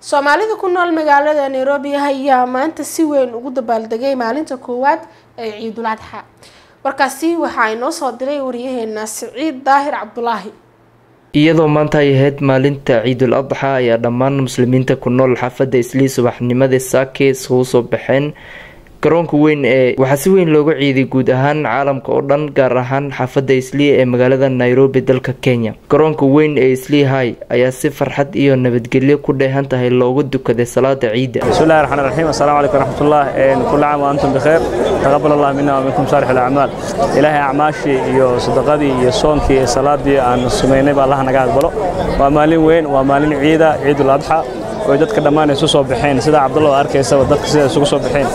Soomaalida ku nool magaalada Nairobi ayaa maanta si weyn ugu dabaaldegay maalinta koowaad ee Ciidul Adxa. Warkaasi waxaa inoo soo diray wariyaheena Siciid Daahir Cabdulaahi. Iyadoo maanta ay ahayd maalinta Ciidul Adxa ayaa dhammaan muslimiinta ku nool xaafadda Islii subaxnimadii saake isugu soo baxeen garoonka weyn ee waxaa si weyn looga ciiday guud ahaan caalamka oo dhan, gaar ahaan xaafadda Islii ee magaalada Nairobi, dalka Kenya. Garoonka weyn ee Islii High ayaa si farxad iyo nabadgelyo ku dheehan tahay loogu dukaday salaada ciidda. Bismillahi raxmaani raxiim. Assalaamu calaykum waraxmatullah. Kullu caam wa antum bikheer, taqabbal allah minna wa minkum saalix alacmaal. Ilaahay acmaashii iyo sadaqadii iyo soonkii iyo salaadii aan samaynay ba Allah naga aqbalo. Waa maalin weyn, waa maalin ciida, Ciidul Adxa, oo dadka dhammaan isu soo baxeen, sida Cabdullah oo arkaysaba dadka sida isugu soo baxeen.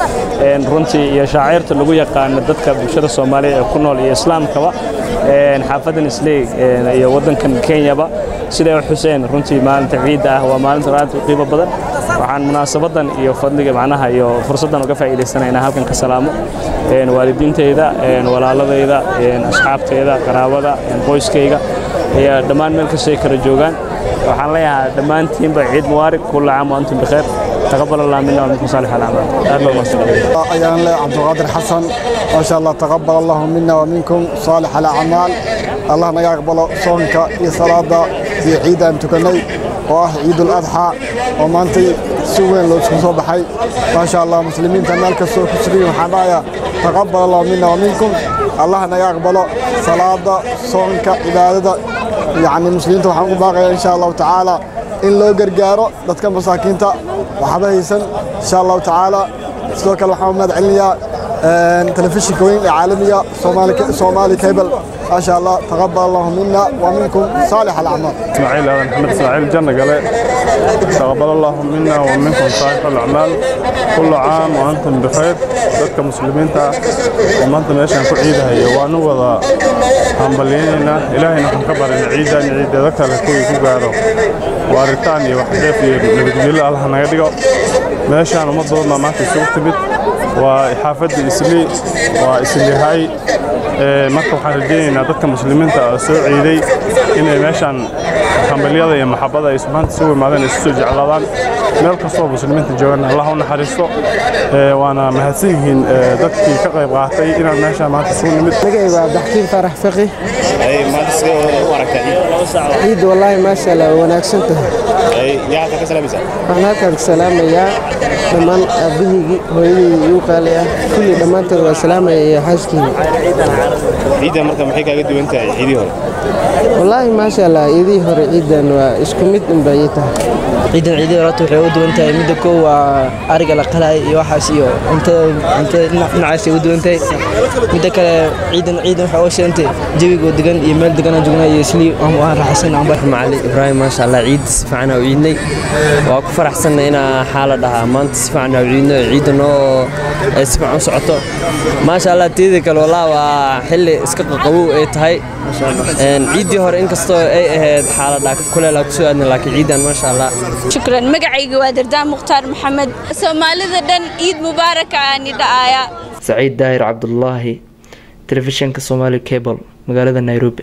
Runtii iyo shaacirta lagu yaqaano dadka bulshada Soomaaliya ee ku nool iyo islaamkaba xaafadan Islii iyo waddankan Kenyaba siday u xuseen runtii maalinta ciidda ah, waa maalinta aad u qiimo badan. Waxaan munaasabadan iyo fadliga macnaha iyo fursaddan uga faa'iidaysanaa inaan halkan ka salaamo waalidiintayda, walaaladayda, asxaabtayda, qaraabada, qoyskayga iyo dhammaan meel kastay kala joogaan. Waxaan leeyahay dhammaantiinba ciid mubaarak, kulla caam wa antum bikheer, taqabbal allah minna wa minkum saalix alacmaal. Aad baa mahadsan. Ayaan le Cabdulqaadir Xasan. Maasha Allah, taqabbal allahu minna wa minkum saalix alacmaal. Allah naga aqbalo soonka iyo salaada iyo ciidda aan tukanay oo ah Ciidul Adxa, oo maantay si weyn loo isku soo baxay. Maasha Allah, muslimiinta meel kastoo ku sugan waxaan dhahayaa taqabbal allahu minna wa minkum. Allah naga aqbalo salaada, soonka, cibaadada. Yacni muslimiinta waxaan ku baaqayaa insha Allahu tacaala in loo gargaaro dadka masaakiinta waxba haysan insha Allahu tacaala. Sidoo kale waxaan u mahad celinayaa telefishinka weyn ee caalamiga Soomaali Cable. Maasha Allah, taqabbal allahu minna wa minkum saalix alacmaal. Ismaaciil Aadan Maxamed Ismaaciil Janna gale. Taqabbal allahu minna wa minkum saalix alacmaal, kullu caam wa antum bikhayr. Dadka muslimiinta oo maanta meeshaan ku ciidahayo waanu wada hambalyaynaynaa. Ilaahayna waxaan ka barinay ciidan ciideeda kale kuwii ku gaaro waaritaan iyo waxdheef iyo nabadgelyo Allah naga dhigo. Meeshaan ummad badan baa maanta isugu timid, waa xaafadda Islii, waa Islihay. Marka waxaan rajaynaynaa dadka muslimiinta oo soo ciiday inay meeshaan hambalyada iyo maxabada ay maanta isugu imaadeen isu soo jeclaadaan. Meel kastoo muslimiinta joogaan Allah u naxariisto. Waana mahadsan yihiin dadkii ka qayb qaatay inaan meeshaan maanta isugu nimid. Magacayga waa Cabdixakiim Faarax Faqi. Ciidda wallaahi maasha Allah waa wanaagsan tahay. Waxaan halkaan ka salaamayaa dhammaan aabbahaygii, hooyadeydii igu qaali ah, kulli dhammaantood waa salaamaya iyo xaaskeyga. Ciidda marka maxay kaaga duwan tahay ciidii hore? Wallaahi maasha Allah, ciidihii hore ciiddan waa isku mid unbay ii tahay. Ciidan ciidii hore horta waxay ugu duwan tahay, midda koow waa ariga la qalaayo iyo waxaas iyo cuntada dhinacaas ay ugu duwan tahay. Midda kale ciidan waxay uga shidan tahay jawigoo degan iyo meel degan aan joognaa iyo Islii waan raaxaysan aan. Macali Ibraahim. Maasha Allah, ciid si fiican u ciidnay. Waa ku faraxsanay inaa xaala dhahaa maanta si fiican u ciidno, ciidda noo si fiican u socoto, maasha Allah. Teeda kale walaa waa xilli iska qabow ay tahay. Ciiddii hore inkastoo ay ahayd xaaladha kuleel ku soo aadnay, laakiin ciidan maasha Allah. Shukran. Magacayga waa Dardaan Mukhtaar Maxamed. Soomaalida dhan ciid mubaaraka aani dha'aya. Saciid Daahir Cabdulaahi, telefishinka Somali Cable, magaalada Nairobi.